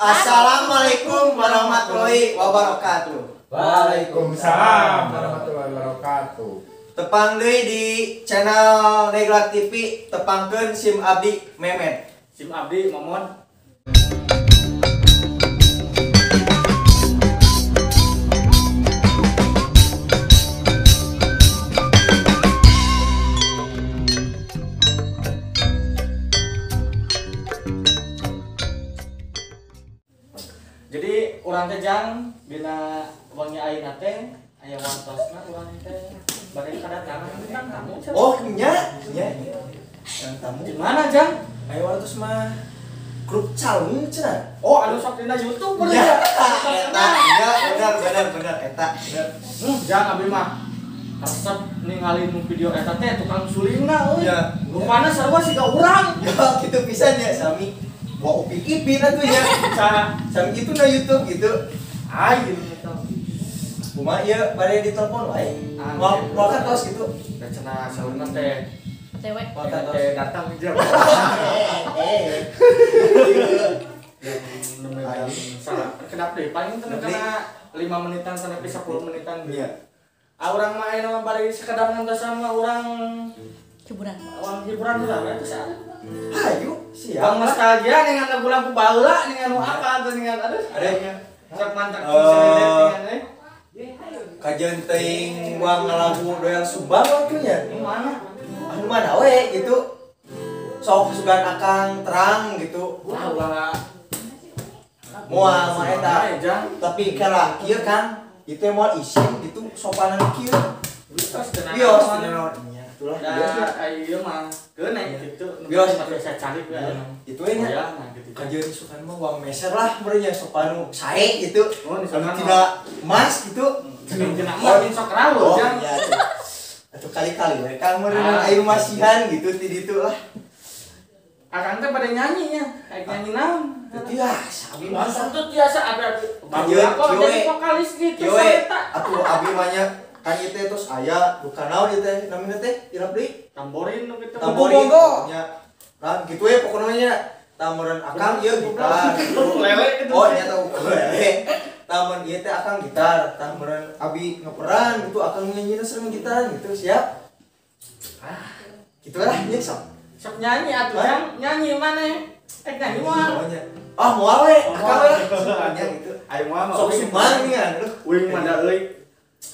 Assalamualaikum warahmatullahi wabarakatuh. Waalaikumsalam warahmatullahi wabarakatuh. Tepang deui di channel Negla TV, tepangkeun sim abdi Memet. Sim abdi Momon. Jadi urang teh jang dina wangi ayeuna teh aya wantosna urang teh bade kadatangan bintang tamu. Oh nya, nya. Bintang tamu. Di mana jang? Aya wantos mah grup calung cenah. Oh, anu sok dina YouTube bener ya. Eta, nya bener bener bener eta. Jang abi mah resep ningali nu video eta teh tukang sulingna euy. Rupana sarua siga urang. Ya kitu pisan nya sami. Wah, Upin Ipin atuh nya. Sami kitu na YouTube gitu. Ayo eta. Kumaha ieu bade ditelepon wae. Moal kan tos gitu. Da cenah saurna teh cewek. Teh datang jeung. Salah. Kedap deui paling teh kana 5 menitan sampai 10 menitan. Iya. Ah urang mah ayeuna mah bari sekedar ngantosan mah urang hiburan. Urang hiburan heula we teh saat. Hayu, siap. Bang nostalgia dengan lagu-lagu baheula dengan nu apa atuh dengan aduh. Ada sok mantap dengan euy. Kajeun teuing wang ngalagu doyang Sumbang waktunya. Nu mana? Anu mana we gitu. Sok sugan akang terang gitu. Wah, ulah moal mah eta. Tapi kala kieu kan itu moal isin gitu sopanan kieu. Bios Bios nya itulah. Da ieu mah keun gitu. Bios biasa cari we. Itu nya. Kajeun sukan mah wang meser lah meureun nya sopanu sae gitu. Oh, tidak mas gitu. Cenah mah sok rawuh jang. Atuh kali-kali we kan meureun aya masihan gitu ti ditu lah. Akang teh pada nyanyi nya, aya nyanyi naon? Teu tiasa, abi mah teu tiasa abi baru jadi vokalis gitu saeta. Atuh abi mah nya kan ieu teh tos aya bukan naon ieu teh namina teh irap deui? Tamborin nu kitu. Tamborin nya. Nah kitu we pokona nya. Tamuran akang ieu gitar. Ukulele gitu. Oh nya teh ukulele. Tamun ieu teh akang gitar, tamuran abi ngeperan gitu akang nyanyina sareng gitaran gitu siap. Ah, kitu lah nya sok. Sok nyanyi atuh jang, nyanyi mana? Nyanyi moal. Ah moal we, akang we lah. Nya gitu. Ayo moal mah. Sok sumang nih aduh. Uing mah da euy.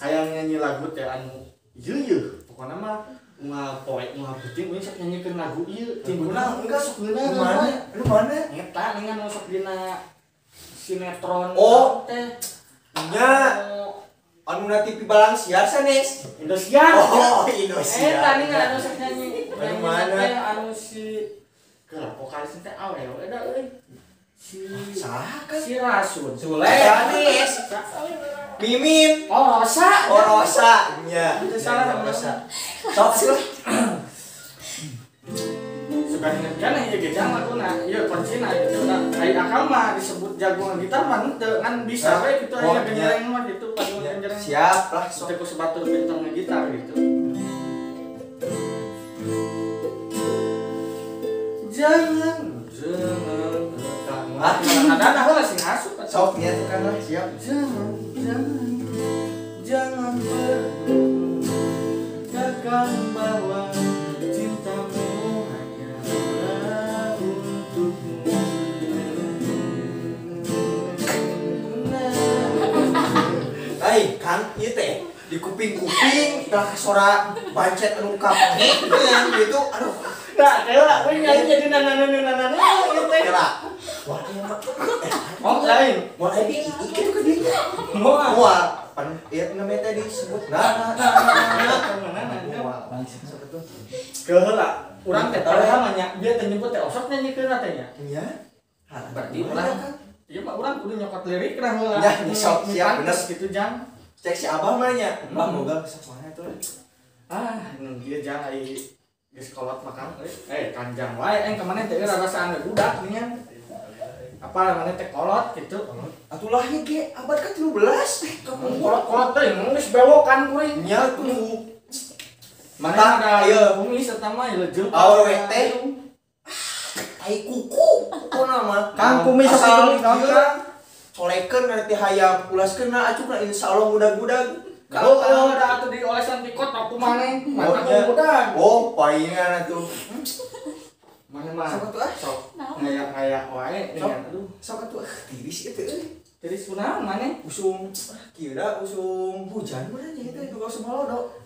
Hayang nyanyi lagu teh anu ieu yeuh. Pokona mah unggal poe unggal peuting uing sok nyanyikeun lagu ieu. Timbuna enggak sok ngeunah. Lu mana? Lu mana? Eta ningan nu sok dina sinetron teh. Nya anu na TV Balang Siar sanes. Indosiar. Oh, Indosiar. Eta ningan anu sok nyanyi. Anu mana? Anu si geura vokalis teh awewe da euy. Si saha kan? Si Rasul. Sule. Sanes. Mimin. Oh, Rosa. Oh, Rosa. Nya. Itu salah Rosa. Sok sih. Suka kan ieu ge jang laguna. Ieu kuncina gitu da. Ai akang mah disebut jagoan gitar mah henteu ngan bisa we kitu aya genjereng mah gitu padu genjereng. Siap lah sok. Teu ku sebatur pinter ngegitar gitu. Jangan jangan ah kadang-kadang heula sing asup sok nya tukang lah siap. Jangan jangan jangan pernah bahwa cintamu hanyalah untukmu. Ai kan ieu teh di kuping-kuping dah sora bancet anu kapek gitu aduh. Nah, kela we nyanyi jadi nanana ieu teh. Kela. Wah, ieu mah. Oh, lain. Moal aya di kitu ke dieu. Moal. Moal. Pan ieu namanya teh disebut nah. Moal. Sok atuh. Keheula, urang teh padahal mah nya bieu teh nyebut teh osok nyanyikeun teh nya. Nya. Berarti urang ieu mah urang kudu nyokot lirik lah heula. Ya, sok siap bener gitu jang. Cek si abah mah nya. Abah moga sok mana tuh. Ah, nu ieu jang ai geus kolot makan euy. Kanjang wae aing ka maneh teh rarasaan budak nya. Apa maneh teh kolot gitu. Atulah ieu ge abad ka-13. Kolot-kolot teh geus bewokan kuring. Nya tuh. Mana ada ieu kumis eta mah lejeuk. Awewe teh. Tai kuku. Kuku Pokona mah. Kang kumis asal sok kieu. Colekeun nanti hayam, ulaskeun na acukna insyaallah mudah-mudahan. Kalau ada atuh diolesan di kotak kumaha mantap mudah. Oh, paingan atuh. Mana mah? Sok atuh ah. Sok. Ngayak-ngayak wae aduh. Sok atuh tiris ieu teh. Tiris kunaon maneh? Usum kieu da usum hujan mah nya eta juga usum halodo.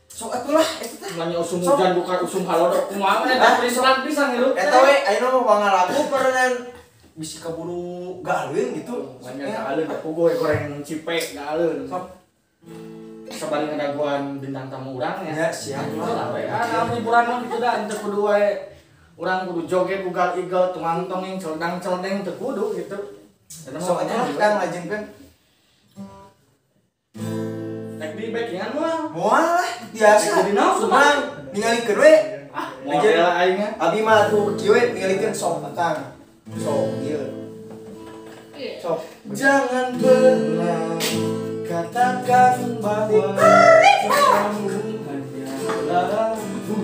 Sok atuh lah eta teh. Nanya usum hujan bukan usum halodo kumaha maneh da periselan pisan hirup. Eta we ayeuna mah pangalagu perenan bisi kaburu galeun gitu. Manya galeun puguh goreng cipe galeun. Sok sabari ngadaguan bintang tamu urang ya. Ya siap lah. Ah, hiburan mah kitu da henteu kudu wae. Urang kudu joget ugal igel tuang tongeng celdang-celdeng teu kudu gitu. Sok atuh lah Kang lajengkeun. Rek di backingan moal. Moal lah biasa. Jadi naon urang ningalikeun we. Ah, model aing mah. Abi mah atuh kieu we ningalikeun sok Kang. Sok ieu. Sok. Jangan pernah katakan bahwa kamu hanyalah aku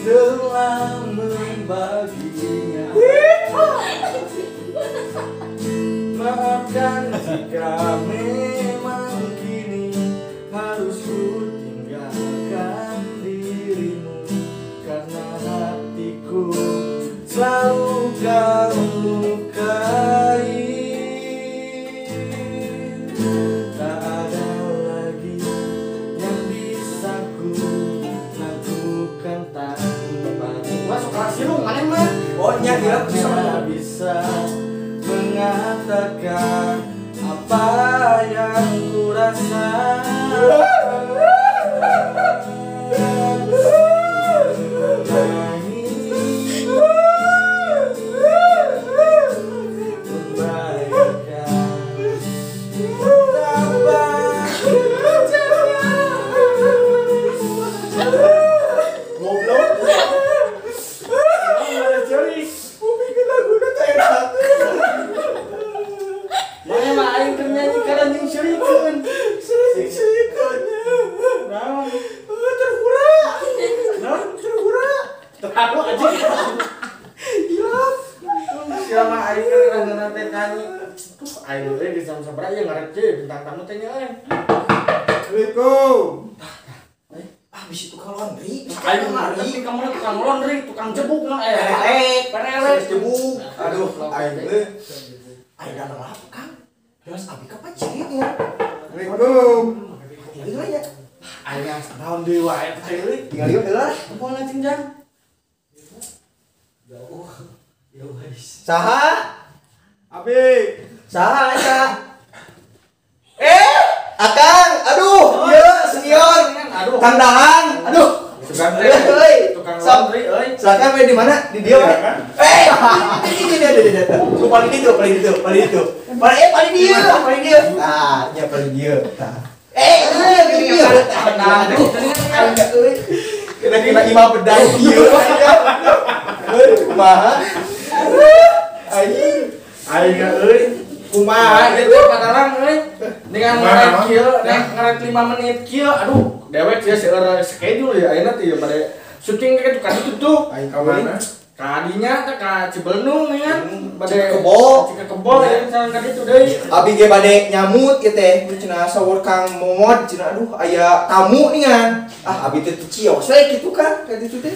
telah membaginya. Maafkan jika memang kini harus ku tinggalkan dirimu karena hatiku selalu kau lukai. Tak ada lagi yang bisa ku lakukan tanpa. Masuk kelas sirung maneh mah. Oh nya kira bisa mengatakan apa yang ku rasa. Ayo euy di jam sabaraha ieu ngarep je bintang tamu teh nya euy. Assalamualaikum. Ah bisi tukang laundry. Ayo ngarep kamu tukang laundry, tukang jebuk mah perelek jebuk. Aduh, aing euy. Aing datang apa Kang? Jelas abi ka pacirit ya. Assalamualaikum. Tinggal nya. Aing naon deui wae teh euy. Tinggal ieu heula. Kumaha lajeng jang? Jauh. Jauh guys. Saha? Abi. Saha eta? Akang, aduh, ieu senior. Aduh. Kang Dahan, aduh. Tukang laundry euy. Silakan we di mana? Di dieu we. Di dieu. Tuh paling ditu, paling ditu, paling ditu. Paling dieu, paling dieu. Tah, nya paling dieu. Tah. Di dieu. Tah, aduh. Euy. Kena imah bedai dieu. Euy, kumaha? Aing. Aing euy. Kumaha ieu teh patarang euy. Dengan ngaret kieu, ngaret 5 menit kieu, aduh, dewek sih seueur schedule ya ayeuna teh bade syuting ke tukang itu tuh. Aing ka mana? Kadinya teh ka Cibelenung ya. Bade Cikekebo. Cikekebo ya sareng ka ditu deui. Abi ge bade nyamut ieu teh, cenah saur Kang Momod cenah aduh aya tamu ningan. Ah abi teh cios we kitu kan ka ditu teh.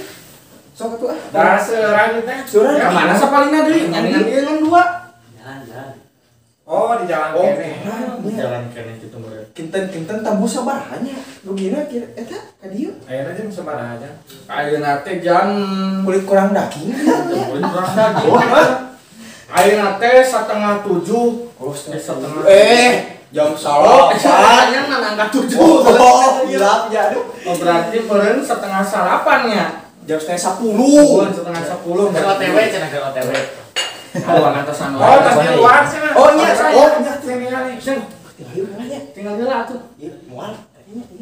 Sok atuh ah. Da seurang teh. Seurang ka mana sapalina deui? Nyaningan ieu ngan dua. Jalan-jalan. Oh, di jalan keneh. Di jalan keneh kitu meureun. Kinten-kinten tambu sabaraha nya? Rugina kira eta ka dieu? Ayeuna jam sabaraha jam? Ayeuna teh jam kulit kurang daging. Kulit kurang daging. Ayeuna teh 6:30. Oh, setengah. Jam 9. Nya nangka 7. Oh, hilap ya aduh. Oh, berarti meureun 7:30 nya. Jam 9:30. 9:30. Ke OTW cenah ke OTW. Oh, ngantosan. Oh, tas di luar sih mah. Oh, nya. Oh, nya. Sing. Tinggal heula nya. Tinggal heula atuh. Ieu moal.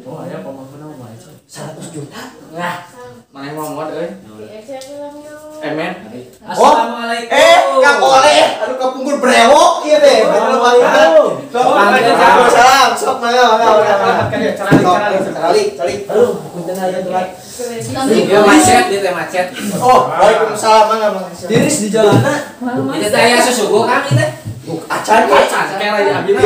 Oh, aya pamangkuna mah itu. 100 juta. Nah, maneh mah moal euy. Emen. Assalamualaikum. Kang Oleh, aduh kapungkur brewok ieu teh. Salam, sok mangga mangga mangga. Calik, calik. Aduh, punten Punten aya telat. Ieu macet, ieu teh macet. Oh, waalaikumsalam mangga mangga. Tiris di jalanna. Ieu teh aya susuguh Kang ieu teh. Acan acan kayak lagi abina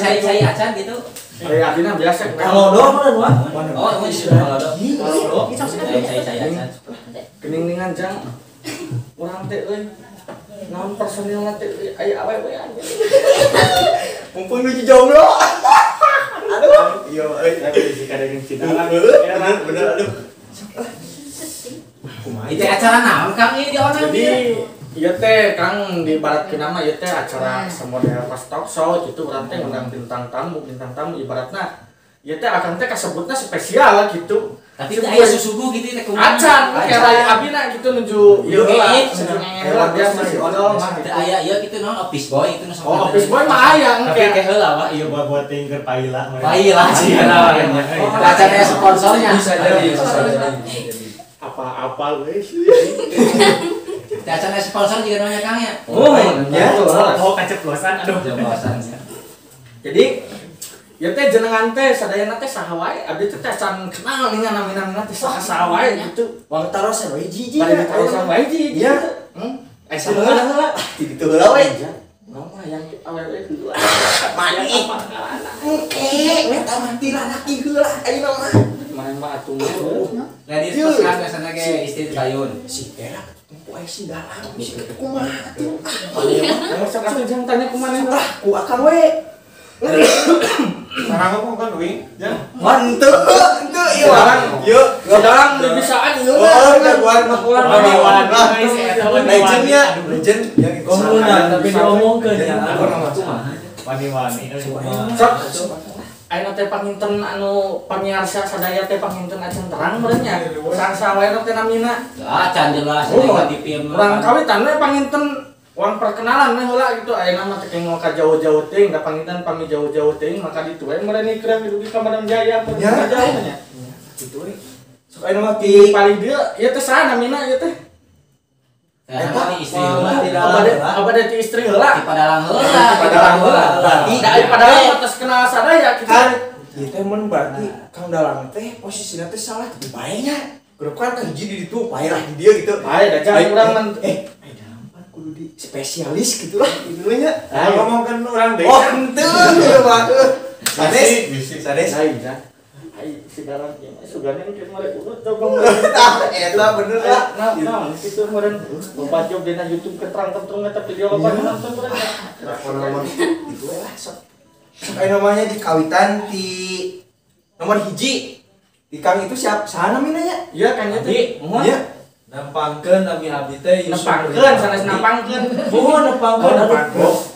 cai-cai acan gitu. Kayak abina biasa. Kalau mana wah? Oh, ini sudah kalau cai-cai acan. Gening-geningan jang. Urang teh euy. Naon personilna teh aya awewe anjing. Mumpung nuju jomblo. Aduh. Iya euy. Si kadang cinta. Bener bener aduh. Kumaha itu acara naon Kang ieu di onang? Jadi ieu teh Kang di barat mah ieu teh acara semodel pas talk show gitu urang teh ngundang bintang tamu ibaratna ieu teh akang teh kasebutna spesial gitu. Tapi teh aya susuguh gitu teh kumaha? Acan kayak rai abina gitu nuju ieu heula. Heula biasa si odol mah teh aya ieu gitu naon office boy itu nu. Oh, office boy mah aya engke. Tapi teh heula wa ieu buat ting keur paila. Paila sih heula. Acan aya sponsornya. Bisa jadi, bisa jadi. Apa-apa geus. Acan aya sponsor juga namanya Kang ya. Oh, ya. Oh, kaceplosan aduh. Ceplosan. Jadi ya teh jenengan teh sadayana teh saha wae abdi teh can kenal nih namina-namina teh saha wae gitu. Wang tarosan we hiji. Bari ditarosan wae hiji. Iya. Eh saha heula. Ti ditu heula we. Naon mah yang awewe heula. Mani. Engke eta mah ti lalaki heula ayeuna mah. Main mah atuh. Ladies first kan biasana ge istri payun. Si era tempo aya si dalang si kumaha atuh. Ah, sok atuh jang tanya kumaha lah ku akang we. Sarang ngomong kan uing, ya. Henteu, henteu ieu mah. Ieu sekarang bisaan ieu mah. Oh, jagoan mah ulah legend ya, legend yang komunal tapi diomongkeun ya. Wani-wani. Sok ayeuna teh panginten anu pamiarsa sadaya teh panginten acan terang meureun nya. Saha wae teh namina? Acan jelas di TV. Urang kawitan we panginten uang perkenalan mah heula gitu ayeuna mah teh kengol ka jauh-jauh teuing da panginten pami jauh-jauh teuing maka ditu we meureun ikrah dugi ka Madam Jaya meureun jauh nya. Kitu we. Sok ayeuna mah ti paling dieu ieu teh saha namina ieu teh? Eta istri heula. Abade ti istri heula. Ti padalang heula. Padalang heula. Berarti da padalang atas kenal sadaya kitu. Kan ieu teh mun berarti Kang Dalang teh posisina teh salah kitu bae nya. Grup kan hiji di ditu pae lah di dieu gitu. Bae da jang urang mah kudu di spesialis gitu lah gitu nya. Ngomongkeun urang deui. Oh, henteu ieu mah. Sanes, sanes. Lain ja. Ai si dalang ieu mah sugana geus mere urut coba. Tah eta bener lah. Nah, kitu meureun loba job dina YouTube keterang-keterung eta video loba nonton meureun. Itu lah sok. Sok aya namanya di kawitan ti nomor 1. Di Kang itu siap saha namina nya? Iya Kang nya teh. Iya. Nampangkeun abi abdi teh Yusuf. Nempangkeun sanes nampangkeun. Oh, nempangkeun.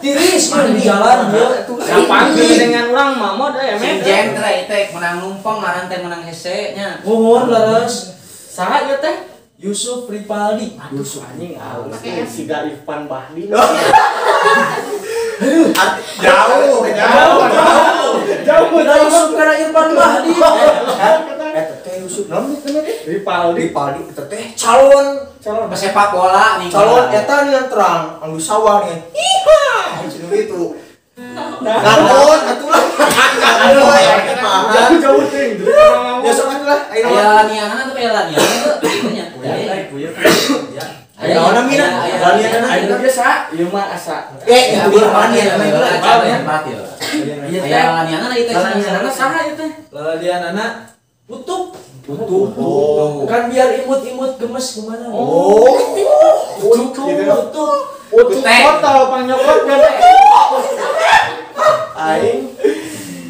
Tiris mah di jalan ieu. Nampangkeun dengan urang mah mod euy Si Jen teh teh menang numpang ngaran teh menang hese nya. Nuhun leres. Saha ieu teh? Yusuf Ripaldi. Yusuf anjing alus siga Irfan Bahdim. Jauh, jauh, jauh. Jauh Yusuf kana Irfan Bahdim. Eta teh Yusuf naon teh Ripaldi. Ripaldi eta teh calon pesepak bola nih. Calon eta nih yang terang anu sawah nih. Iha, cenah gitu. Naon atuh lah. Aduh, jauh-jauh teh. Ya sok atuh lah. Aya lanianana tuh aya lanianana tuh kitu nya. Ya. Aya naon namina? Lanianana aya biasa, ieu mah asa. Eh, itu lanianana itu lah. Aya lanianana ieu teh. Lanianana saha ieu teh? Lanianana Utup. Utup. Oh. Kan biar imut-imut gemes gimana? Oh. Utup. Utup. Utup botol pangnyokot gede. Aing.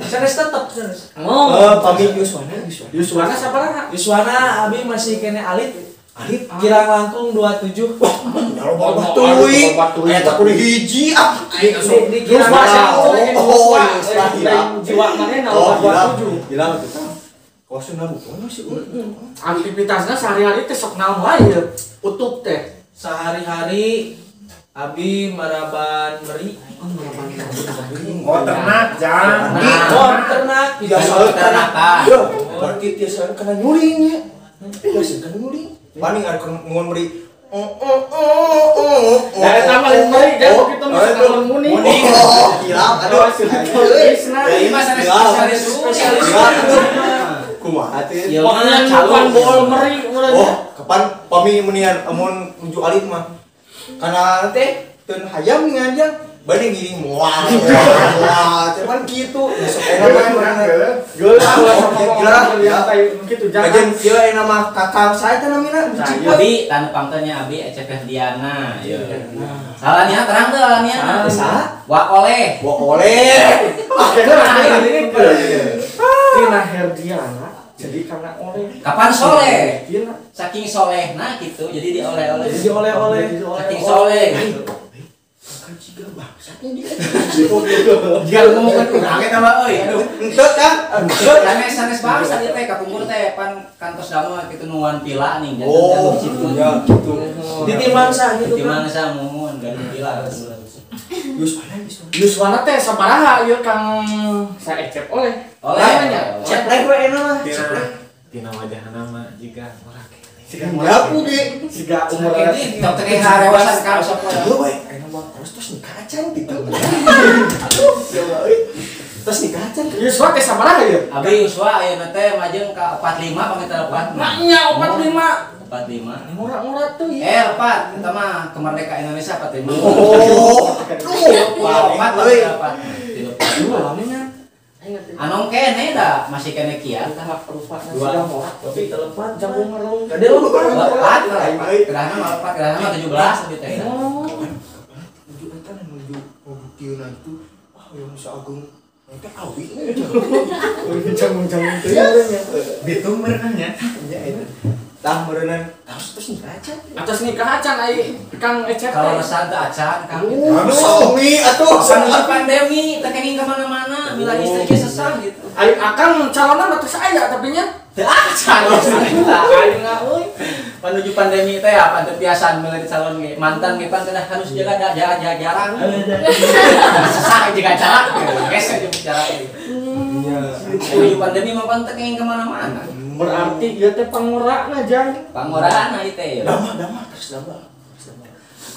Sanes tetep sanes. Oh, pamit Yuswana, Yuswana. Yuswana sabaraha? Yuswana abi masih kene alit. Alit kirang langkung 27. Wah, loba teuing. Eta kudu hiji ah. Di kirang oh, jiwa manehna loba 27. Hilang tuh. Kos Naruto sih. Aktivitasnya sehari-hari teh sok naon wae ya. Utup teh. Sehari-hari abi maraban meri. Oh, maraban meri. Oh, ternak, jang. Oh, ternak. Biasa ternak. Yo, berarti tiasa kena nyuling nya. Biasa kena nyuling. Paling ada ngon meri. Oh. Nah, eta mah lain meri, jang kitu mah muni. Oh, hilap aduh. Ya, ieu mah sanes spesialis. Spesialis. Kumaha teh? Pokoknya calon bol meri meureun. Oh, kapan pami meunian amun nuju alit mah. Kana teh teun hayam ngan bade ngiring moal. Moal, cuman kitu. Sok enak mah geuleuh lah sama kitu jangan. Kajen kieu aya nama kakang saya teh namina Abi tanu pangtanya Abi Ecep Ferdiana. Salania terang teu alaniana. Saha? Wa oleh. Wa oleh. Tina Herdiana jadi karena oleh. Kapan soleh? Saking solehna gitu jadi dioleh-oleh. Jadi oleh-oleh. Saking soleh gitu. Jika bangsatnya dia. Jika ngomongkeun urang eta mah euy. Aduh, henteu kan? Henteu sanes bangsat ieu teh kapungkur teh pan kantos damel kitu nuan pila nih. Oh, ya gitu. Di mangsa gitu. Di mangsa muhun gaduh pila. Yuswana Yuswana teh sabaraha ieu Kang saecep oleh. Oleh. Cep leh we enak mah. Tina wajahna mah jiga murah keneh. Siga ge. Siga umur tong teh harewasan ka sok. Heuh we. Terus terus nikah acan gitu. Aduh, ya euy. Terus nikah acan. Yuswa teh sabaraha ieu? Abi Yuswa ayeuna teh majeng ka 45 pamit lepat. Nya 45. 45. Murah-murah tuh ya. Lepat eta mah kemerdekaan Indonesia 45. Oh. Aduh, lepat euy. Lepat. Anong kene da masih kene kian tah rupana siga morak tapi telepat janggung ngerung. Kade lepat. Kedahna mah lepat, kedahna mah 17 lebih teh. Oh. Nuju eta nuju buktiuna itu wah yang Agung teh awi janggung-janggung teh nya. Bitung meureun nya. Nya eta. Tah meureunnan terus nikah acan. Atas nikah acan ai Kang Ecep. Kalau resan teh acan Kang. Aduh, suami atuh sangat pandemi teh kenging ka mana-mana, bila istri ge sesah gitu. Ai akang calonna mah teu aya tapi nya teu acan. Aing euy. Menuju pandemi teh apa teu piasan meuli calon ge mantan ge pan kedah harus jaga jarak. Sesah jaga jarak geus jeung jarak. Iya. Menuju pandemi mah pan teh kenging ka mana-mana. Berarti ieu teh pangorana jang. Pangorana ieu teh. Damah terus damah.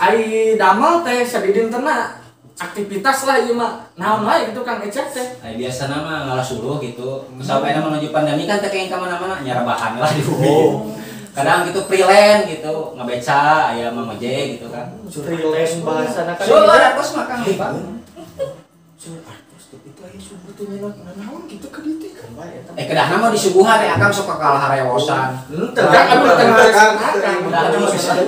Ai damel teh sadidintena aktivitas lah ieu mah. Naon wae gitu Kang Ecep teh. Ai biasana mah ngalasuluh gitu. Sampai menuju pandemi kan teh kenging ka mana-mana nyarabahan lah di bumi. Oh. Kadang gitu freelance gitu, ngabeca aya mah ngojek gitu kan. Freelance bahasana kan. Seueur artos mah Kang Bang. Seueur artos tapi teh aya subuh teh nyenak naon gitu ka dieu teh. Kedahna mah disuguhan teh akang sok kakalah harewosan. Henteu Kang aduh teh Kang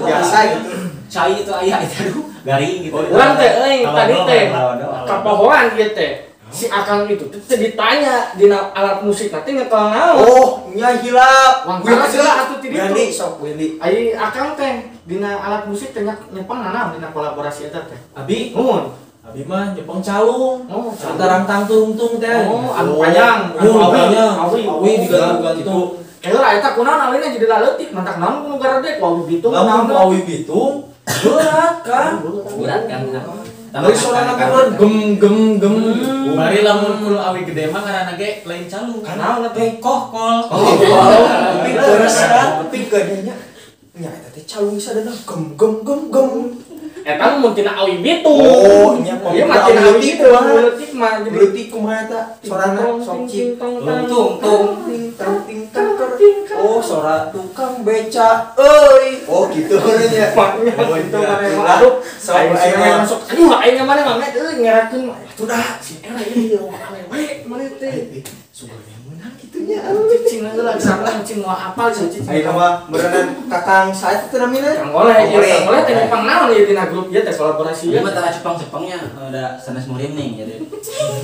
biasa gitu. Cai itu aya itu aduh garing gitu. Urang teh euy tadi teh kapohoan ieu teh. Si akang itu teh ditanya dina alat musik nanti nyekel naon. Oh, nya hilap. Wangkana heula atuh ti ditu. Wendy sok Wendy. Ai akang teh dina alat musik teh nyepeng naon dina kolaborasi eta teh. Abi nuhun. Abi mah nyepeng calung. Oh, antarang tangtung-tung teh. Oh, anu panjang. Awi, awi digantung-gantung. Heula eta kunaon awina jadi laleutik mantak naon ku nu garedek ku awi bitung. Lamun ku awi bitung berat kan. Berat kan. Dari sorana keluar gem gem gem. Bari lamun kulo awi gede mah ngaranna ge lain calung. Naon teh kohkol. Tapi beres tapi geunya nya eta teh calung sadana gem gem gem gem. Eta mun tina awi bitung. Oh, nya ieu mah tina awi bitung. Leutik mah jadi leutik kumaha eta? Sorana sok cik tung tung ting tang ting tang. Oh, sora tukang beca euy. Oh, gitu nya. Oh, gitu mah. Aduh, sok aing masuk. Aduh, aing mah mah euy ngerakeun. Atuh dah, si era ieu awewe maneh teh. Sugana meunang kitu nya. Cicing heula salah cicing moal apal cicing. Ayeuna mah meureunan kakang sae teh namina. Kang Oleh, ieu Kang Oleh teh nyepeng naon ieu dina grup ieu teh kolaborasi ieu. Ieu mah tara cepeng-cepengnya da sanes murim ning jadi.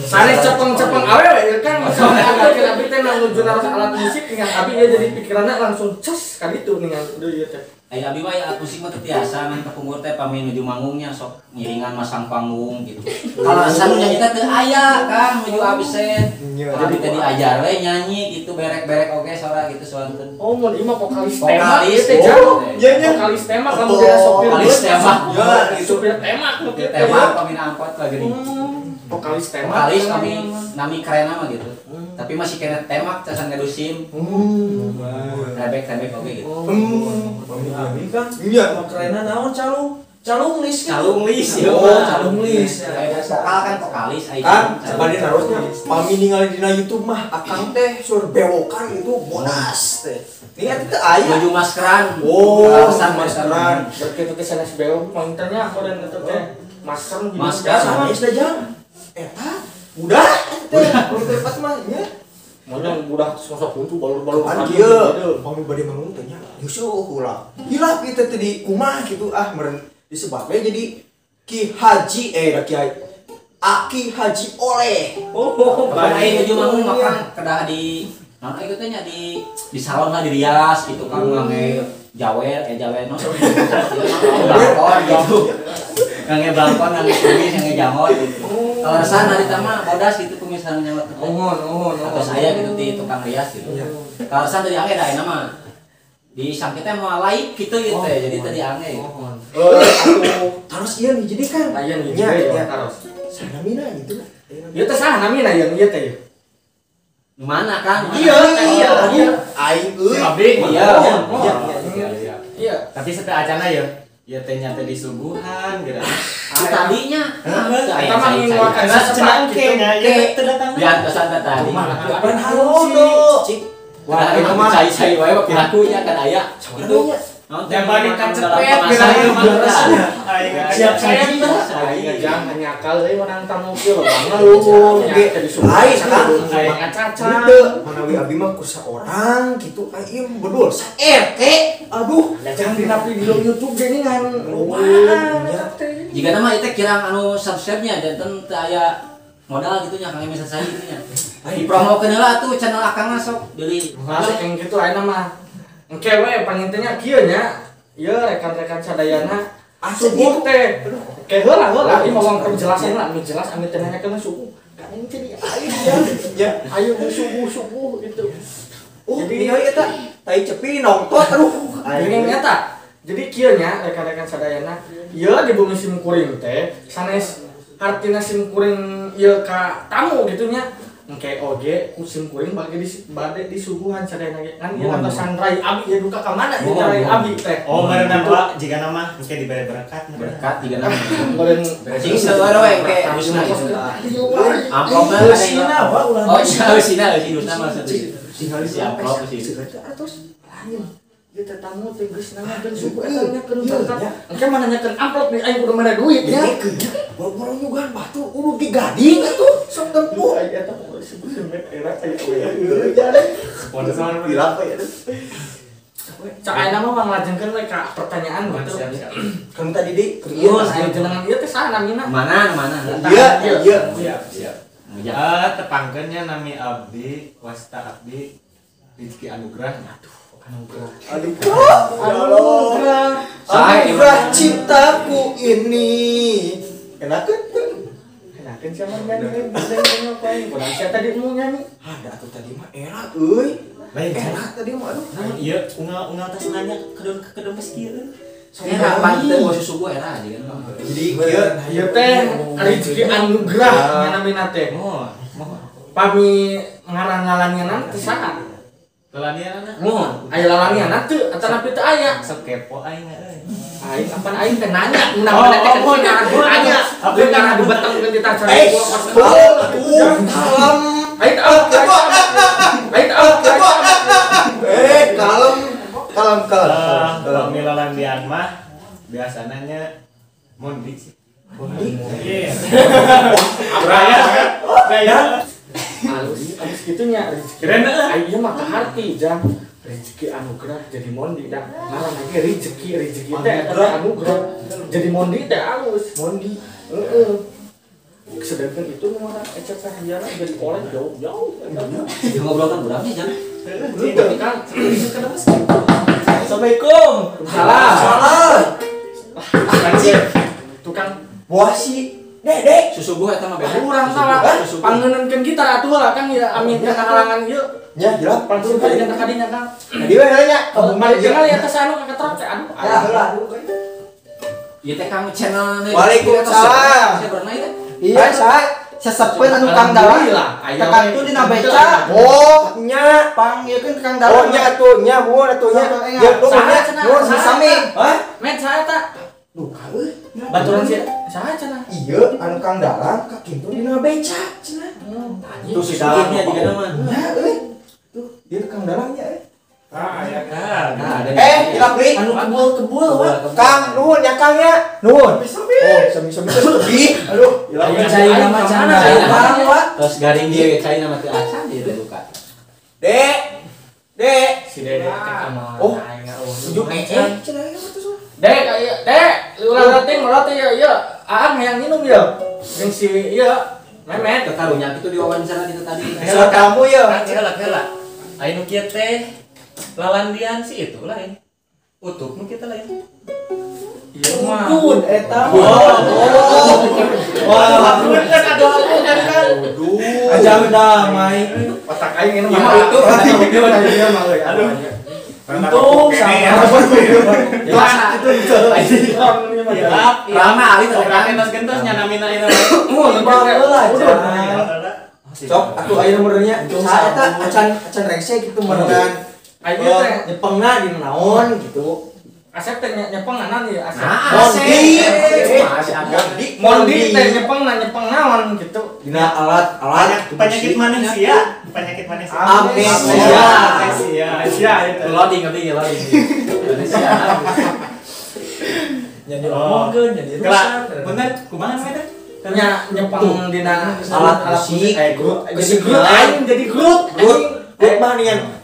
Sanes cepeng-cepeng awewe ieu kan soalnya abi teh nuju naros alat musik dengan abi ieu jadi pikiranna langsung ces ka ditu dengan deui ieu teh. Ai abi mah alat musik mah teu tiasa ngan kapungkur teh pami nuju manggungnya sok ngiringan masang panggung gitu. Kalau anu nyanyi teh teu aya Kang nuju absen. Jadi teh diajar we nyanyi gitu berek-berek oge sora gitu soanten. Oh mun ieu mah vokalis tema ieu teh jauh. Vokalis tema kamu dina sopir vokalis tema. Ya supir tema supir tema pami angkot lagi nih. Vokalis tema. Vokalis kami nami keren mah gitu. Tapi masih kena temak casan gaduh SIM. Rebek-rebek oge gitu. Pami abi kan Iya. mah kerenna naon calung? Calunglis gitu. Calunglis ya. Oh, calunglis. Vokal kan vokalis aya. Kan bade narosnya pami ningali dina YouTube mah akang teh sur bewokan itu bodas teh. Ini teh aya. Baju maskeran. Oh, maskeran. Berarti teh sanes bewok pointernya aku dan eta teh masker gitu. Masker sanes da jang. Eta udah teh tempat mah nya. Monyong budak sosok kuntu balur-balur kan kieu. Pami bade manggung teh nya. Yusuh ulah. Hilap ieu teh di kumaha kitu ah meureun disebabnya jadi Ki Haji Ki Aki Haji Oleh. Oh, bae nuju manggung makan kedah di naon ieu teh nya di salon lah dirias gitu kan ngangge jawer jawer no. Blangkon gitu. Ngangge blangkon, ngangge kumis, ngangge jangot gitu. Kaleresan hari mah bodas gitu kumisan nyawa teh. Oh. Atau saya gitu di tukang rias gitu. Kaleresan tadi angge da ayeuna mah. Di sangkitnya mau laik gitu gitu ya, jadi tadi aneh. Terus iya nih, jadi kan iya nih, ya terus. Sanamina gitu. Ieu teh saha namina yang ieu teh? Mana Kang? Iya, aing euy. Abdi. Iya. Iya. Tapi setelah acana ya, ieu teh nya teh disuguhan geura. Tadinya. Eta mah nginguakeun cenah ke nya ieu teh datang. Di antosan teh tadi. Ban harodo. Wah, itu mah cai-cai wae pirakunya kan aya. Itu yang balik ka cepet siap saji. Aing jangan nyakal euy menang tamu kieu banget lu. Ai Kang, aing caca. Henteu, manawi abi mah ku saorang kitu aing bedul sa RT. Aduh, jangan dina video YouTube geuningan. Jika nama ieu teh kirang anu subscribe-nya janten teu aya modal gitu nya Kang bisa saji gitu nya. Dipromokeun heula atuh channel Akang mah sok deui. Masuk yang kitu ayeuna mah. Engke we pangintennya kieu nya. Ieu rekan-rekan sadayana subuh teh. Ke heula heula ieu mah penjelasan lah, nu jelas anu teh nanyakeun subuh. Kan jadi ayo ya. Ayo subuh-subuh gitu. Oh, jadi ningali eta tai cepi nongtot aduh. Aing nyata. Jadi kieu nya rekan-rekan sadayana, ieu di bumi simkuring teh sanes hartina simkuring ieu ka tamu gitu nya. Engke oge ku simkuring bade disuguhan sadayana ge kan ieu antosan rai abi ieu duka ka mana ieu rai abi teh. Oh, meureun wa jiga nama engke dibere berkat. Berkat jiga nama. Meureun sing seueur we engke husna gitu. Amplopna eusina wa ulah. Oh, eusina eusina maksudna. Tingali si amplop sih. Atos lain. Ieu teh tamu teh geus nanyakeun subuh eta nanyakeun berkat. Engke mah nanyakeun amplop nih aing kudu mere duit nya. Boro-boro nyuguhan batu kudu digading atuh sok tempuh. Ai eta subuh semet era aya we. Sponsor pilaf we aduh. Cak ayeuna mah manglajengkeun we ka pertanyaan gitu. Kamu tadi di ieu aya jenengan ieu teh saha namina? Mana mana? Iya, iya. Siap, siap. Tepangkeun nya nami abdi, wasta abdi Rizky Anugrah. Aduh. Anugerah. Anugerah. Anugerah cintaku ini. Enakeun teu? Enakeun sia mah nyanyi ngapain? Kurang sia tadi mau nyanyi. Ada atuh tadi mah era euy. Lain era tadi mah aduh. Nah, ieu unggal-unggal tas nanya kedon ke geus kieu. Era pan teh bos subuh era aja kan. Jadi kieu ieu teh Rizky Anugerah nya namina teh. Oh, pami ngaran lalaniana teh saha? Lalaniana? Mohon, aya lalaniana teu atanapi teu aya. Sok kepo aing euy. Aing apan aing teh nanya, mun mana teh kan nanya. Aing kana dibetengkeun di tas Eh, kalem. Aing teh Eh, kalem. Kalem kalem. Pami lalandian mah biasana nya mondi sih. Mondi. Iya. Raya. Raya. Halus, halus gitunya rezeki. Aing mah kaharti jang rezeki anugerah jadi mondi dah. Ngaran lagi rezeki rezeki teh eta anugerah. Jadi mondi teh halus. Mondi. Heeh. Sedangkan itu mah ecep biara jadi oleh jauh-jauh. Ngobrol kan urangnya jang. Heuh kan. Assalamualaikum. Salam. Salam. Tukang buah si Dek, susubuh eta mah beda. Urang salah. Pangeunenkeun gitar atuh lah Kang ya amin kana halangan ieu. Nya, jelas langsung ka dinya ka dinya Kang. Di we heula nya. Balik cenah ya atas anu ka ketrap teh aduh. Ya heula. Ieu teh Kang channel Waalaikumsalam. Iya, saha? Sesepeun anu Kang Dalang. Tekan tuh dina beca. Oh, nya panggilkeun Kang Dalang. Oh, nya atuh, nya muhun atuh nya. Ya, saha cenah? Nuhun sami. Hah? Met saha eta? Duh, euy. Baturan sih saha cenah? Iya, anu Kang Dalang ka kitu dina beca cenah. Tuh si dalangnya juga mah. Nya euy. Tuh, ieu Kang Dalangnya euy. Ah, aya kan. Hilap deui. Anu kebul-kebul wah. Kang, nuhun ya Kang ya. Nuhun. Oh, sami-sami lebih. Aduh, hilap cai nama cenah. Kang, wah. Terus garing dia cai nama teu acan dia teh buka. Dek. Dek. Si Dede teh ka mana? Oh, tunjuk cenah ieu mah tuh. Dek, dek, ulah rating, roti ya, iya, Aang yang minum ya, yang si iya, Memet. Karunya itu diwawancara itu tadi. Salah kamu ya. Heula heula. Aya nu kieu teh lalandian si itu lain. Utuh nu kieu teh lain. Iya mah. Udun eta. Wah, kan ada kan. Aja damai. Otak aing ini mah utuh. Iya mah euy. Aduh. Untung sama. Itu Rama ali teh Obrane tos gentos nya namina ieu. Mun baheula Sok atuh aya nomornya. Saha eta acan rengse gitu merengan. Ayeuna teh nyepengna di naon gitu. Asep teh nyepeng naon ieu Asep. Mondi. Mondi teh nyepeng naon gitu. Dina alat-alat penyakit manusia, penyakit manusia. Amnesia. Amnesia itu. Loading loading. Amnesia. Jadi omongkeun jadi rusak. Bener, kumaha namanya teh? Nya nyepeng dina alat musik. Jadi Groot aing jadi Groot. Groot mah ningan.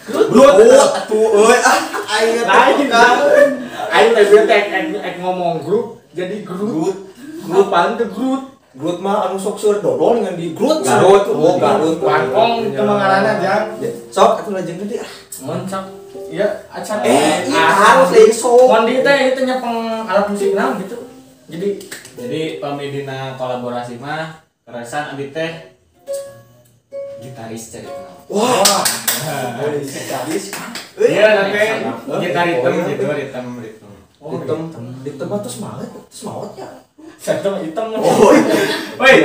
Groot atuh euy ah aing teh aing teh teh ek ngomong grup jadi Groot. Groot paling teh Groot. Groot mah anu sok seur dodol dengan di Groot. Garut. Oh, Garut. Wangkong teu ngaranna jang. Sok atuh lajeng deui ah. Mun sok ieu acan. Harus deui sok. Mondi teh itu nyepeng alat musik naon gitu. Jadi pami dina kolaborasi mah keresan abdi teh gitaris cerita. Wah. Gitaris. Iya, nanti gitar hitam gitu, hitam. Hitam mah terus semangat ya. Saya hitam. Oh. Woi.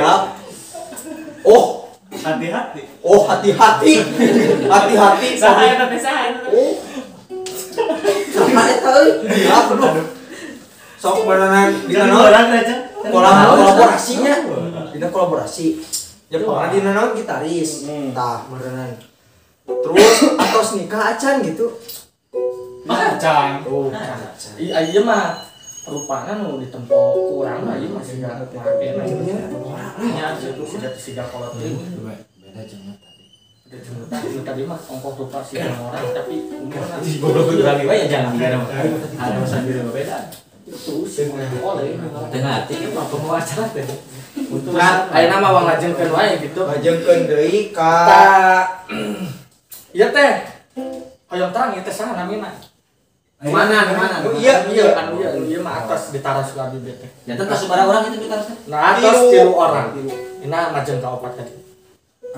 Oh, hati-hati. Oh, hati-hati. Hati-hati. Saha eta teh saha? Oh. Saha eta euy? Ya, aduh. Sok beneran dina naon? Kolaborasinya. Dina kolaborasi. Ya pokoknya dina naon gitaris. Tah, beneran. Terus atos nikah acan gitu. Acan. Oh, acan. Iya mah rupana nu ditempo kurang mah ieu masih enggak make na. Nya siga kolot teh. Beda jeung tadi. Beda jeung tadi mah ongkoh rupa siga orang tapi umurna goblok urang we ya jangan beda mah. Ada sendiri beda. Itu sih oleh tengah hati mah pembawa acara teh. Untuk ayeuna mah wang lajengkeun wae gitu. Lajengkeun deui ka ieu teh hoyong terang ieu teh saha namina? Mana? Iya, anu iya mah atas ditaros ku abdi teh. Ya teh sabaraha urang itu ditaros teh? Nah, atas 3 orang. Ina majeng ka opat tadi.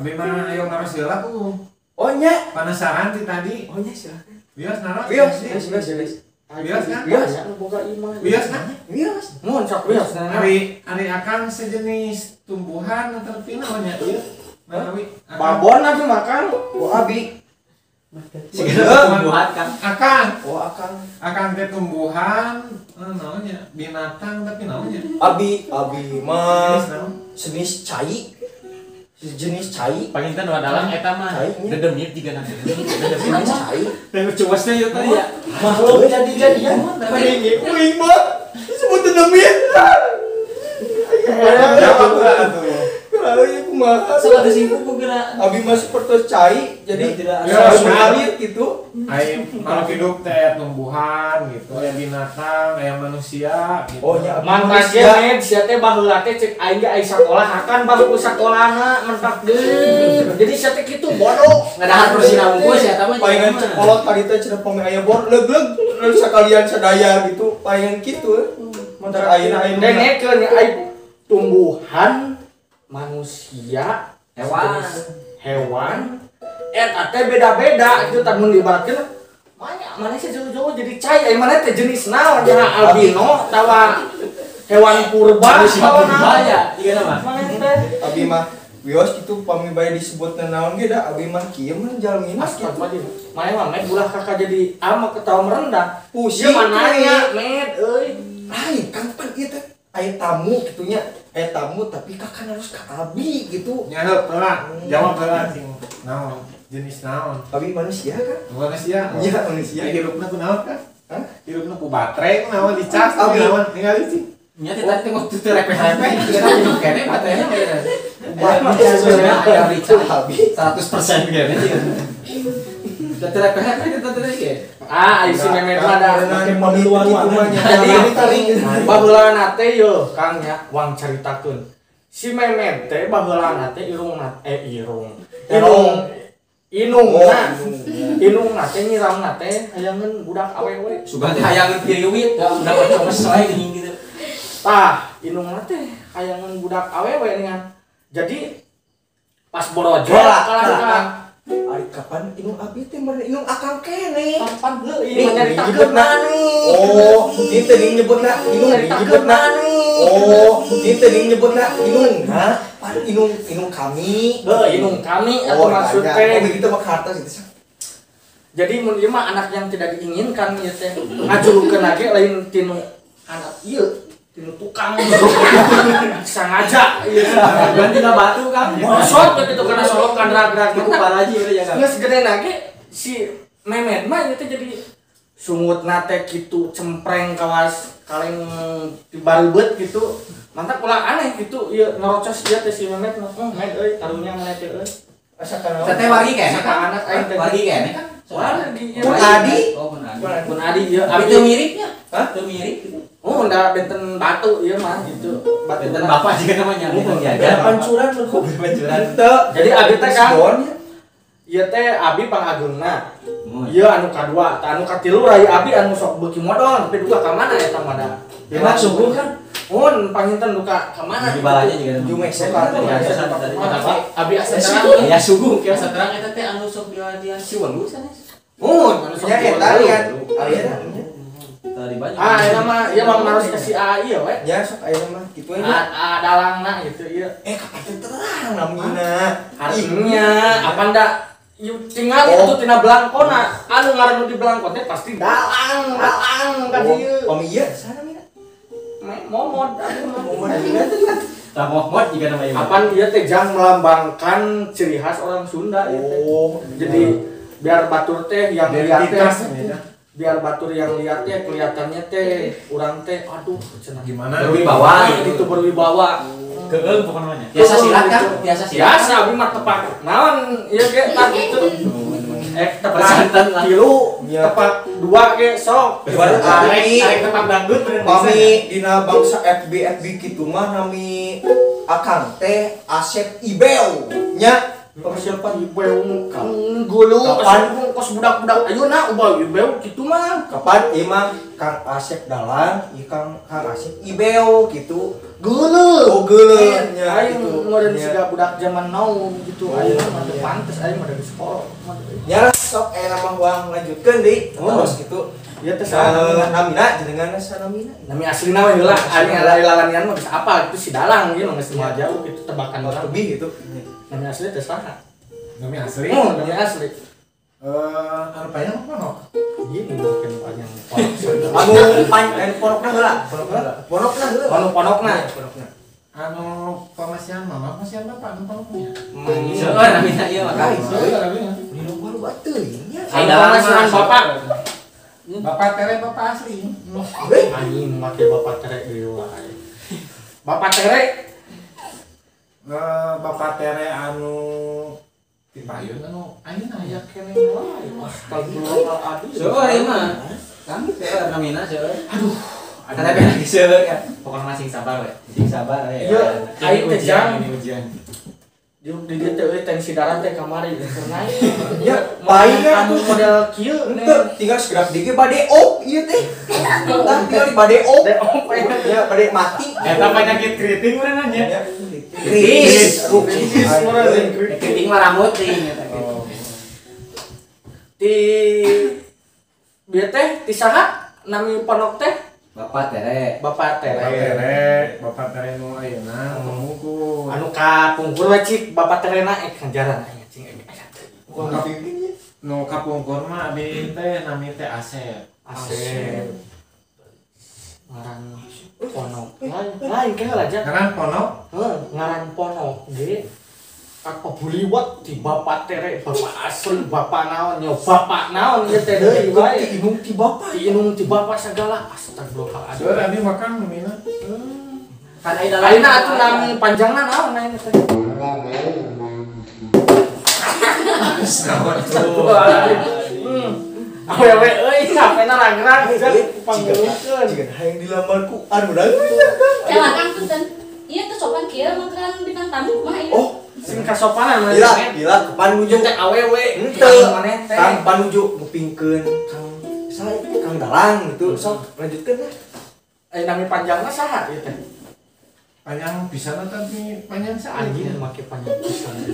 Abi mah ayo naros heula ku. Oh nya, penasaran ti tadi. Oh nya silakan. Wios naros. Wios. Wios kan? Wios boga imah. Wios kan? Wios. Mun sok wios. Ari akang sejenis tumbuhan atau pina nya ieu. Manawi. Babon abi makan. Oh abi. Tumbuhan kan. Akang. Oh akang. Akang teh tumbuhan, naonnya? Binatang tapi naonnya? Abi mah jenis cai. Jenis cai. Panginten wadalang eta mah dedemit jiga nanti. Jenis cai. Teh cuasnya ieu teh ya. Makhluk jadi-jadian. Padenge uing mah disebut dedemit. Lalu kumaha? Sok atuh sing kuku geura. Abi mah seperti cai jadi tidak mengalir gitu. Ai makhluk hidup teh tumbuhan gitu, aya binatang, aya manusia gitu. Oh nya mantan ge sia teh baheula teh cek aing ge ai sakolah hakan bahu sakolahna mentak deui. Jadi sia teh kitu bodoh. Ngadahar persina unggul sia eta mah. Palingan cekolot tadi teh cenah pame aya bor leug-leug terus sakalian sadaya gitu, palingan kitu. Mantar ayeuna ayeuna. Dengekeun ai tumbuhan manusia, hewan, eta teh beda-beda itu tah mun diibaratkeun banyak mana sih jauh-jauh jadi cai ai mana teh jenis naon ya albino atawa hewan purba manusia purba ya ieu mah mana teh abi mah Wios kitu pami bae disebut naon ge da abi mah kieu mah jalmina kitu. Mane mah Med ulah kakak jadi ama ketawa merendah. Pusing mah nanya Med euy. Lain kan pan ieu teh aya tamu kitu nya. Aya tamu tapi kakak harus ka abi gitu. Nya heula, jawab heula sing naon, jenis naon. Abi manusia kan? Manusia. Iya manusia. Hirupna ku naon kan? Hah? Hirupna ku baterai ku naon dicas ku naon ningali sih. Nya teh tadi teh teu repeh-repeh hidup kene baterainya. Wah, ada dicas 100% kene. Teu repeh-repeh teh teh ge. Ah, si Memet mah da baheulana teh yeuh Kang nya wang caritakeun. Si Memet teh baheulana teh irungna irung. Inungna. Inungna teh nyiramna teh hayangeun budak awewe. Sugan teh hayangeun piriwit, da udah comes wae geuning gitu. Tah, inungna teh hayangeun budak awewe ningan. Jadi pas borojol kalah ari kapan inung abi teh meureun inung akang keneh. Kapan heuh ieu nyaritakeun nih. Oh, ieu teh nyebutna inung nyebutna. Oh, ieu teh nyebutna inung. Hah? Pan inung inung kami. Heuh, inung kami atuh maksud teh. Oh, begitu mah hartos itu. Jadi mun ieu mah anak yang tidak diinginkan ieu teh. Ngajulukeun lagi lain tinu anak ieu. Tinu tukang sengaja ieu ganti ka batu Kang. Bosot gitu kana solokan rag-rag ku paraji we ya Kang. Geus gede ge si Memet mah ieu teh jadi sungutna teh kitu cempreng kawas kaleng dibarebeut gitu. Mantap ulah aneh gitu ieu nerocos ieu teh si Memet mah. Met euy karunya maneh teh euy. Asa kana. Teh wargi keneh Kang anak aing teh. Wargi keneh Kang. Wargi. Pun Adi. Oh, pun Adi. Pun Adi ieu. Abi teu miripnya. Hah? Teu mirip gitu. Oh, ndak benten batu ieu mah gitu. Batu benten bapak juga namanya. Benten jajan. Pancuran pancuran. Teu. Jadi abi teh Kang. Ieu teh abi pangageungna. Ieu anu kadua, tah anu katilu rai abi anu sok beuki modon, tapi duka ka mana eta mah da. Emang subuh kan? Mun panginten duka ka mana? Di balanya juga. Jumese Abi asa terang. Ya subuh kira asa terang eta teh anu sok diadian si Welu sanes. Mun anu sok. Ya eta lihat. Alian. Tadi banyak. Ah, eta mah ieu mah harus ke si A ieu we. Ya sok aya mah kitu we. A dalangna gitu ieu. Kapan teh terang namina. Artinya apa ndak ieu tinggal itu tina belangkona. Anu ngaran nu di belangkon teh pasti dalang, dalang ka dieu. Pami ieu sana mina. Momod anu momod mina teh kan. Tah momod juga nama ieu. Apan ieu teh jang melambangkan ciri khas orang Sunda ieu teh. Jadi biar batur teh yang lihat teh biar batur yang lihatnya kelihatannya teh urang teh aduh cenah gimana berwibawa itu berwibawa keung pokoknya biasa silat kan biasa silat biasa abi mah tepak naon ieu ge tah gitu tepak tilu tepak dua ge sok tarik tepak dangdut bener pami dina bangsa FB FB kitu mah nami akang teh Asep Ibeu nya persiapan ibeu kang gulu kapan kos budak-budak ayeuna ubah ibeu kitu mah kapan ieu mah Kang Asep dalang ieu Kang Asep ibeu kitu geuleuh oh geuleuh nya aing ngeureun siga budak zaman now gitu ayeuna mah teu pantes aing mah dari sekolah nya sok aya mah wang lanjutkeun deui terus kitu ieu teh namina jenenganna sanamina nami aslina we heula aing lalanian mah geus apal kitu si dalang ieu mah geus moal jauh kitu tebakan urang lebih gitu. Nami asli teh saha? Nami asli? Oh, nami asli. Anu panjang apa no? Ieu mungkin panjang ponok. Anu panjang ponokna heula. Ponokna heula. Anu ponokna. Ponokna. Anu pamasian mama, pamasian bapak anu ponoknya. Seueur namina ieu mah. Seueur namina. Di luar teuing nya. Anu pamasian bapak. Bapak tere bapak asli. Anjing make bapak tere deui wae. Bapak tere Bapak tere anu tipayun anu ayeuna aya keneh wae. Astagfirullahaladzim. Seueur ieu mah. Kang seueur namina seueur. Aduh, ada lagi seueur kan. Pokoknya masih sabar we. Sing sabar we. Ieu aing teh jang ini ujian. Di dieu teh euy tensi darah teh kamari keur naik. Ya, paling anu model kieu henteu tinggal segerak deui bade op ieu teh. Tah tinggal bade op. Ya bade mati. Eta penyakit keriting meureun nya. Kris, keriting mah rambut ting eta gitu. Ti bieu teh ti saha nami ponok teh? Bapak Tere. Bapak Tere. Bapak Tere nu ayeuna pungkur. Anu ka pungkur we cik Bapak Terena ngajaran aya cing aya teu. Nu kapungkur mah abi teh nami teh Asep. Asep. Ngaran Ponok. Lain ke heula aja. Ngaran Ponok? Heuh, ngaran Ponok ge. Apa buliwat di Bapak Tere, Bapak asli, Bapak naon, yo Bapak naon ieu teh deui wae. Ti inung ti bapak. Ti inung ti bapak sagala astagfirullahaladzim. Seueur abi makan mina. Kan aya ayeuna atuh nami panjangna naon ayeuna teh. Awewe euy sampena ragrag panggulkeun. Jiga hayang dilamar ku anu ragrag. Kang punten. Ieu teh sopan kieu mangkeran bintang tamu kumaha ieu? Oh, sing kasopanan mah. Gila, gila panuju teh awewe henteu. Kang panuju ngupingkeun Kang saya Kang Dalang gitu. Sok lanjutkeun lah. Nami panjangna saha ieu teh? Panjang pisan tapi panjang anjing make panjang pisan.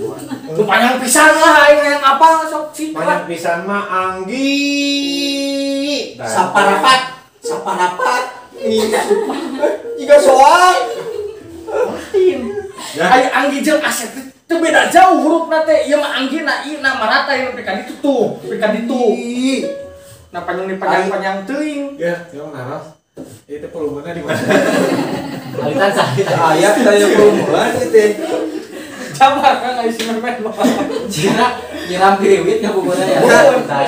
Nu panjang pisan lah aing yang apa sok cik. Panjang pisan mah Anggi. Saparapat, saparapat. Jika soal. Lain. Ai Anggi jeung Asep teu beda jauh hurufna teh. Ieu mah Anggi na i na marata ieu nepi ka ditu tuh, nepi ka ditu. Nah panjang di panjang-panjang teuing. Ya, yang naros. Itu volumenya di mana? Alitan sakit. Aya tanya volumenya teh. Sabar kan isi memen. Jira nyiram piriwit ngabugona ya.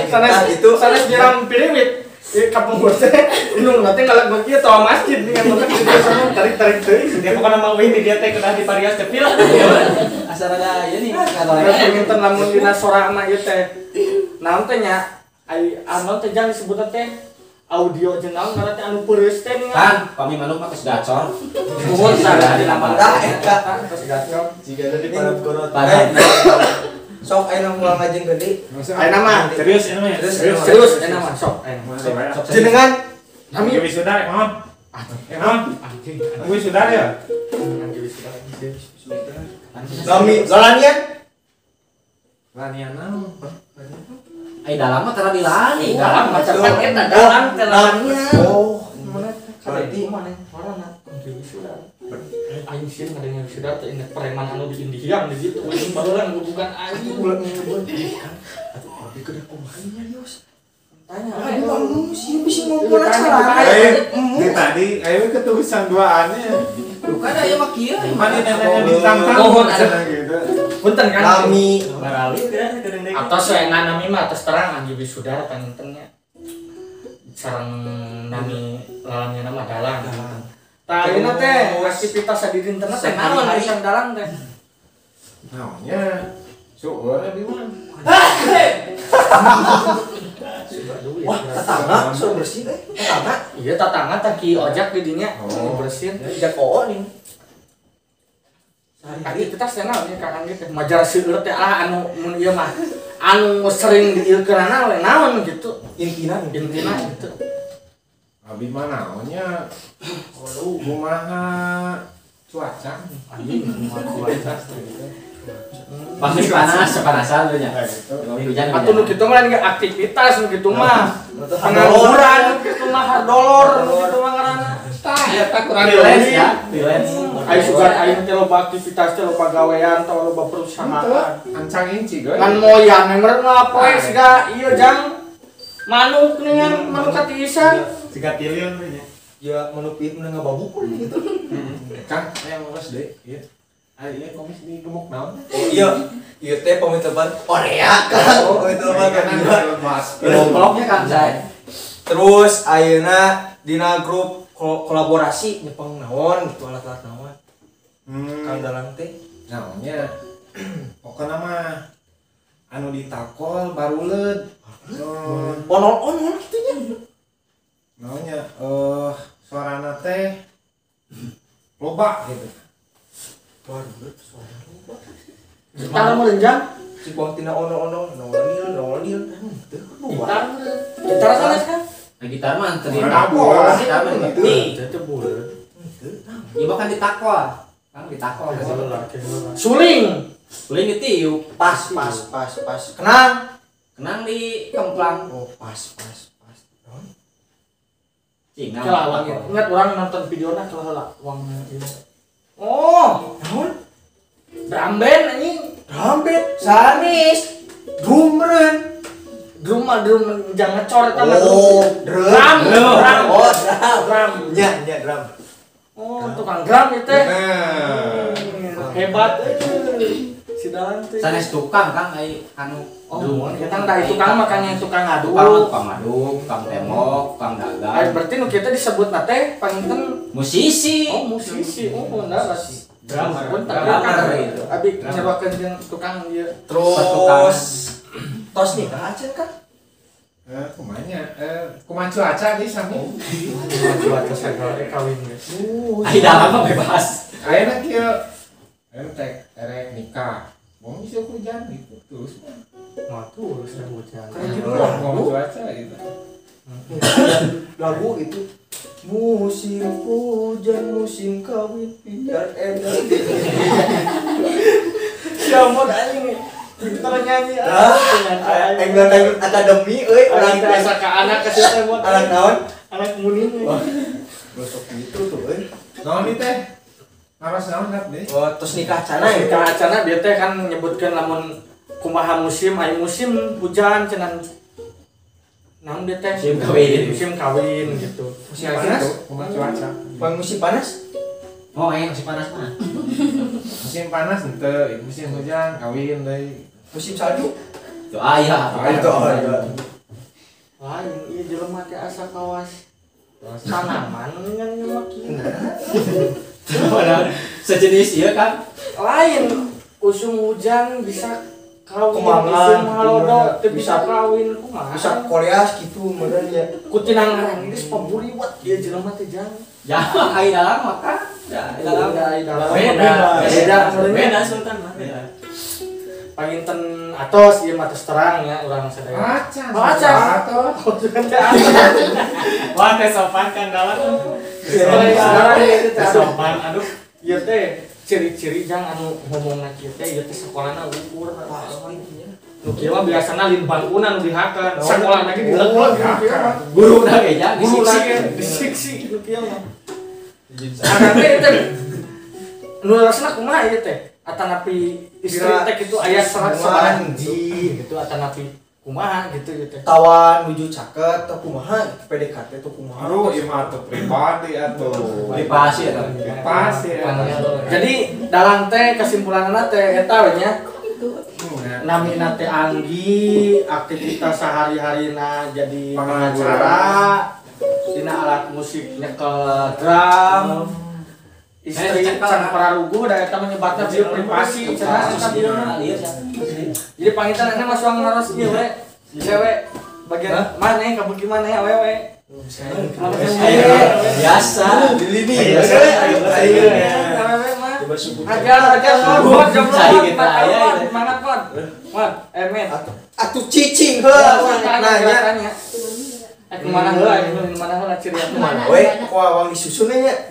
Sanes itu sanes nyiram piriwit. Ieu kapungkur teh indung teh ngalag kieu toa masjid nih kan sono tarik-tarik teuing. Dia pokona mah euy dia teh kedah di parios cepil. Asal ada ieu nih ngatorek. Panginten lamun dina sorana ieu teh. Naon teh nya? Ai anu teh jang disebutna teh audio jeung naon ngaran teh anu peureus teh nih kan pami manuk mah geus gacor. Nuhun sadar di lapangan. Tah eta geus gacor. Jiga di parut korot. Sok ayeuna moal ngajeng gede. Ayeuna mah serius ayeuna mah. Serius ayeuna mah sok ayeuna. Jenengan nami wisuda mohon. Mohon. Anjing. Wisuda ya? Anjing wisuda. Nami lalanian? Lanian naon? Ai dalam mah tara dilani, dalam mah cepat eta dalam teh lalanian. Oh, berarti mana warna anjing wisuda. Aing sieun ngadengin wisuda teh inget preman anu di Indiang di situ. Aing baheula bukan aing ulah ngebeun. Atuh abdi kedah kumaha nyarios. Tanya. Aduh, sieun bisa ngompol acara. Di tadi aing ketulisan duaannya. Bukan aya mah kieu. Mana nanya bintang tamu gitu. Punten kan. Nami barali teh deung deui. Atos we nami mah atos terang anjing wisuda panginten nya. Sareng nami lalanian mah dalang. Tah ayeuna teh aktivitas sadidintenna teh naon ari Kang Dalang teh? Naonnya? Seueur abi mah. Wah, tatangga sok bersih teh. Tatangga. Iya tatangga tah Ki Ojak di dinya bersihin. Ojak oo nih. Aktivitas teh naon ieu Kang Anggi teh? Majar seueur teh ah anu mun ieu mah anu sering diilkeunana we naon gitu. Intina gitu. Abi mah naonnya? Kumaha cuaca? Anjing kumaha cuaca. Pasti panas, sepanasan tuh nya. Hujan. Atuh nu kitu mah lain aktivitas nu kitu mah. Pengangguran nu kitu mah hardolor nu kitu mah ngaranna. Tah, eta kurang freelance ya, freelance. Ayo sugan aing teh loba aktivitas teh loba gawean teh loba perusahaan. Ancang inci geus. Ngan moyan meureun mah poe siga ieu jang manuk nih manuk katiisan. Siga tilion we nya. Ya manuk ieu mah ngababuk gitu. Kang, aya ngurus deui ieu. Ari ieu komis di gemuk naon? Oh iya, ieu teh pamiteban Korea kan. Pamiteban Gobloknya Kang Zai. Terus ayeuna dina grup kolaborasi nyepeng naon gitu alat-alat naon. Kang Dalang teh naonnya? Pokona mah anu ditakol baruleud. Onol-onol kitu nya. Naonnya suarana teh loba gitu. Baruleud suara loba. Gitar meureun jang? Cik bang tina onol-onol, nolil teu Gitar. Gitar sanes kan? Gitar mah teu ditakol. Nih, teu buleud. Ieu mah kan ditakol. Kang ditakol. Suling. Suling ditiup. Pas. Kenang. Kenang di kemplang. Oh, pas. Cing. Kalah wangi. Ingat orang nonton videona kalah heula wang ieu. Oh, naon? Drum band anjing. Drum band sanis. Drum meureun. Drum mah drum jangan ngecor eta mah. Oh, drum. Oh, drum. Nya, nya drum. Oh, tukang drum ieu teh. Hebat euy. Si Dalang teh. Sanes tukang Kang ai anu oh, kita da tukang makanya tukang ngaduk. Tukang ngaduk, tukang tembok, tukang dagang. Ai berarti nu kieu teh disebutna teh panginten musisi. Oh, musisi. Oh, bener. Drummer. Drummer gitu. Abi nyebakeun jeung tukang ieu. Terus tos nikah acan kan? Kumanya, kumaha cuaca deui sami. Kumaha cuaca sagala kawin geus. Ai dalam mah bebas. Ayeuna kieu erek erek nikah. Mau bisa hujan gitu terus mah. Wah, terus dah hujan. Kumaha cuaca gitu. Lagu itu musim hujan musim kawin biar enak. Siapa anjing? Pinter nyanyi. Ah, England Academy euy urang teh asa ka anak ka teh buat anak naon? Anak muning. Gosok gitu tuh euy. Naon ieu teh? Naros naon dat deui? Oh, terus nikah cana ya? Nikah acana bieu teh kan nyebutkeun lamun kumaha musim, aya musim hujan cenah naon bieu teh? Musim kawin. Musim kawin gitu. Musim panas, kumaha cuaca. Bang musim panas? Oh, aya musim panas mah. Musim panas henteu, musim hujan kawin deui. Musim salju? Teu aya. Itu aya. Lain ieu jelema teh asa kawas tanaman ngan mah kieu. Padahal sejenis ieu kan. Lain usum hujan bisa kawin, Kumangan, usum halodo teu bisa kawin kumaha. Bisa koleas gitu meureun ya. Kutinang ngaran geus paburiwat ieu jelema teh jang. Jang ai dalam mah kan. Ya, dalam beda. Beda beda Sultan mah beda. Panginten atos ieu mah tos terang ya urang sadaya. Acan. Acan. Atos. Wah, teh sopan kan dalam. Teh sopan aduh. Ieu teh ciri-ciri jang anu ngomongna kieu teh ieu teh sakolana ukur. Nu kieu mah biasana lin bangkuna nu dihakan. Sakolana ge dileg-leg kieu mah. Guruna ge jang guruna ge disiksi nu kieu mah. Akang teh teh nu rasana kumaha ieu teh? Atanapi istri teh kitu aya sabaraha hiji gitu atanapi kumaha gitu ieu teh. Tawa nuju caket teh kumaha PDKT teh kumaha. Aduh ieu mah atuh pribadi atuh. Privasi eta. Privasi. Jadi dalang teh kesimpulanna teh eta we nya. Namina teh Anggi, aktivitas sehari-harina jadi pengacara, dina alat musik nyekel drum. Istri can pararuguh da eta menyebatna bieu privasi cenah eta bieu. Jadi panginten ana mah suang naros ieu we. Cewek bagian mana ka beuki mana awewe. Biasa. Di lini. Awewe mah. Ajar mod jomblo mana mod. Mod emet. Atuh cicing heula nanya. Mana heula, mana heula ciri atuh mana. We, ku awang disusun nya.